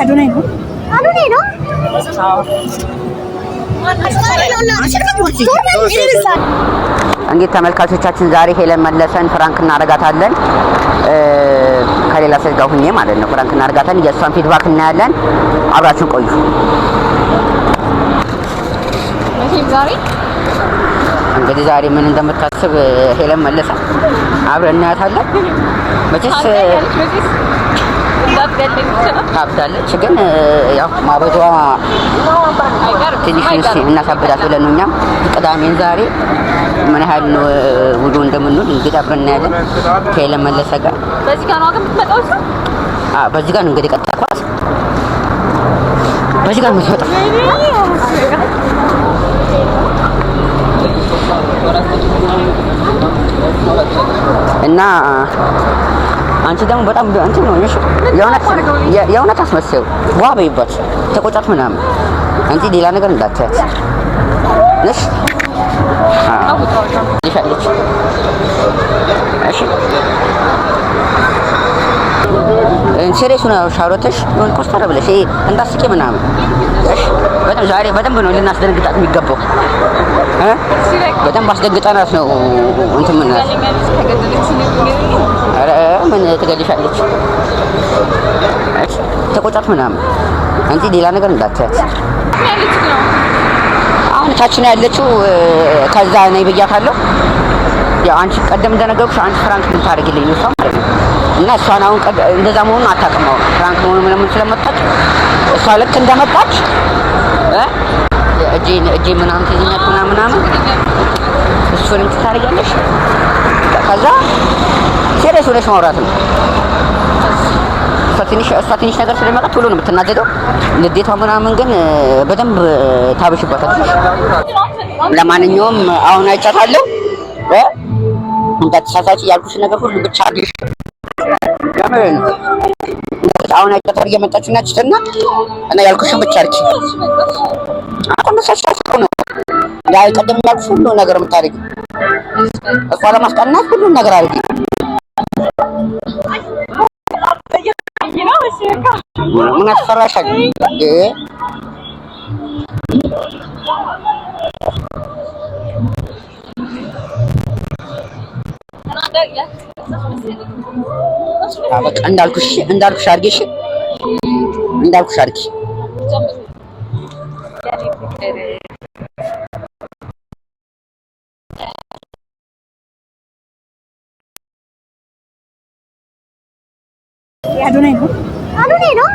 አዶናይ ነው። አዶናይ ነው። እንግዲህ ተመልካቾቻችን ዛሬ ሄለን መለሰን prank እናደርጋታለን። ከሌላ ሴት ጋር ሁኜ ማለት ነው። Prank እናደርጋታለን። የእሷን feedback እናያለን። አብራችሁን ቆዩ። ዛሬ እንግዲህ ዛሬ ምን እንደምታስብ ሄለን መለሰ አብረን እናያታለን። መቼስ ታብዳለች፣ ግን ያው ማበዷ ትንሽ እናሳብዳት ብለን ነው እኛም ቅዳሜን ዛሬ ምን ያህል ውሎ እንደምንውል እንግዲህ አብረን እናያለን። ከሄለን መለሰ ጋር በዚህ ጋር ነው የምትመጣው እሷ። አዎ በዚህ ጋር ነው እንግዲህ ቀጥታ ኳስ በዚህ ጋር ነው የምትመጣው። እና አንቺ ደግሞ በጣም እንትን ነው እሺ፣ የእውነት አስመስይው ዋ በይባት ተቆጫት ምናምን እንጂ ሌላ ነገር እንዳትያት እሺ። አዎ እሺ Serious ነው ሻሮተሽ ይሁን ኮስተር ብለሽ ይሄ እንዳስቂ ምናምን እሺ። በጣም ዛሬ በደንብ ነው ልናስደነግጣት የሚገባው እ በደንብ አስደንግጠናት ነው እንትን ምን ኧረ ምን ትገልሻለች? እሺ ተቆጫት ምናምን እንጂ ሌላ ነገር እንዳትያት። አሁን ታች ነው ያለችው። ከዛ ነይ ብያታለሁ። ያው አንቺ ቀደም እንደነገርኩሽ አንቺ prank የምታደርጊልኝ ነው እሷ ማለት ነው። እና እሷን አሁን እንደዛ መሆኑን አታውቅም። አሁን prank መሆኑን ምናምን ስለመጣች እሷ ልክ እንደመጣች እ እጄ እጄ ምናምን ትይዘኛለሽ ምናምን ምናምን እሱንም ታደርጊያለሽ። ከዛ serious ሆነሽ ማውራት ነው። እሷ ትንሽ ነገር ስለመጣ ቶሎ ነው የምትናደደው። ንዴቷ ምናምን ግን በደንብ ታብሽባታለሽ። ለማንኛውም አሁን አይቻታለሁ እ እንዳትሳሳች ያልኩሽ ነገር ሁሉ ብቻ አድርጊ። ለምን አሁን አይቻታለሁ እየመጣች ናችትና እና ያልኩሽን ብቻ አድርጊ። አቆመሳሽ ነው ያ ቀደም ያልኩሽ ሁሉ ነገር የምታደርጊው እሷ ለማስቀናት ሁሉን ነገር አድርጊ። ምን አስፈራሻል? በቃ እንዳልኩሽ እንዳልኩሽ አድርጊ። እሺ እንዳልኩሽ አድርጊ። አዶናይ ነው። አዶናይ ነው።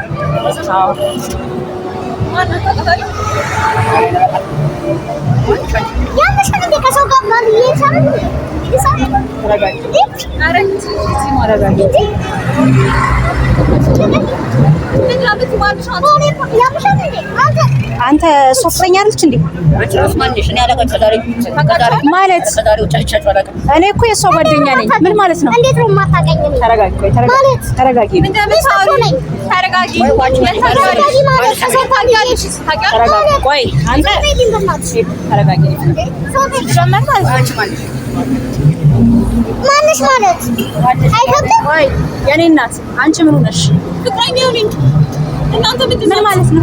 ያምሻል እንዴ? ከሰው ጋር ምናምን እየሳምን አንተ እሷ ፍቅረኛ አይደለች እንዴ? ማለት እኔ እኮ የእሷ ጓደኛ ነኝ። ምን ማለት ነው? እንዴት ነው የማታውቀኝ? ተረጋጊ፣ ቆይ ተረጋጊ፣ ማለት ተረጋጊ። ተረጋጊ ማለት ከሰው ተረጋጊ። ቆይ አንተ ተረጋጊ። ማንሽ ማለት አይከብድም። ቆይ የኔ እናት አንቺ ምን ሆነሽ? ምን ማለት ነው?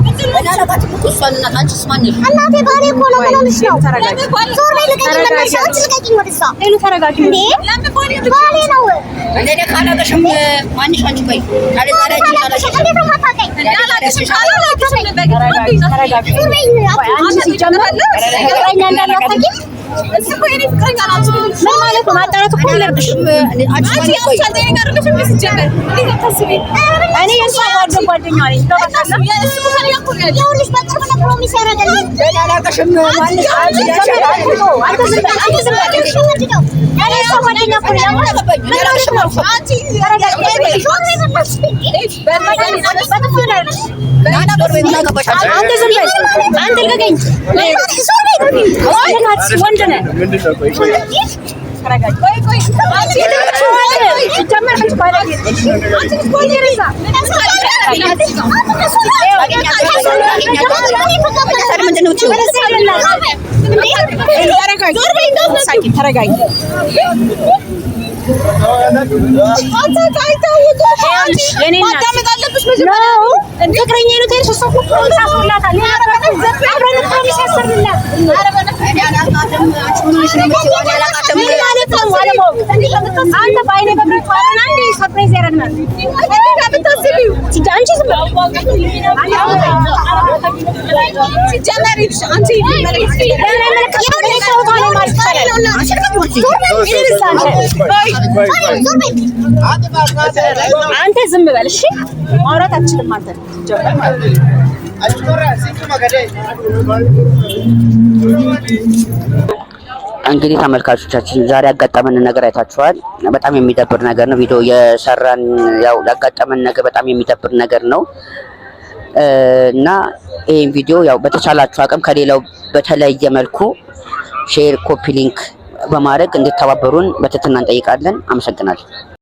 እናቴ ባሌ እኮ ነው። ምን ሆነሽ ነው? ተረጋጊ። ዞር በይ፣ ልቀቂኝ። በእናትሽ አንቺ ልቀቂኝ። ወደ እሷ ሄሉ ተረጋጊ። እንዴ ባሌ ነው። እንዴት ነው የማታውቀኝ? ተረጋጊ። ዞር በይ። ቆይ አንቺ ሲጀመር ፍቅረኛ እንዳለ አታውቂም? ምን ማለት ነው? ማጣራት እኮ አለብሽ። እኔ የእሷ ጓደኛዋ ነኝ። ይኸውልሽ በቅርብ ነው promise ያደረገልኝ። አንተ ዝም በል፣ አንተ ዝም በል። እኔ የእሷ ጓደኛ እኮ ነኝ። ምን ማለት ነው? አንተ ዝም በል፣ አንተ ልቀቀኝ። ወንድ ነህ። ሲጀመር አንቺ ባለጌ ተረጋጊ። ፍቅረኛ ትሄድሽ? እሷ እኮ promise አስሮላታል። አብረን promise ያሰርላት ምን ማለት ነው? አለማወቅ አንተ በአይኔ በብረቱ አብረን አንዴ surprise ያደረግናል። አንቺ ዝም በይ። ለምን አይመለከትሽም? እኔ ሰውቷ ነው ማለት ይቻላል። አንተ ዝም በል እሺ። ማውራት አትችልም አንተ። እንግዲህ ተመልካቾቻችን ዛሬ ያጋጠመንን ነገር አይታችኋል። በጣም የሚደብር ነገር ነው። ቪዲዮ የሰራን ያው ያጋጠመን ነገር በጣም የሚደብር ነገር ነው እና ይህን ቪዲዮ ያው በተቻላችሁ አቅም ከሌላው በተለየ መልኩ share፣ copy link በማድረግ እንድተባበሩን በትህትና እንጠይቃለን። አመሰግናለሁ።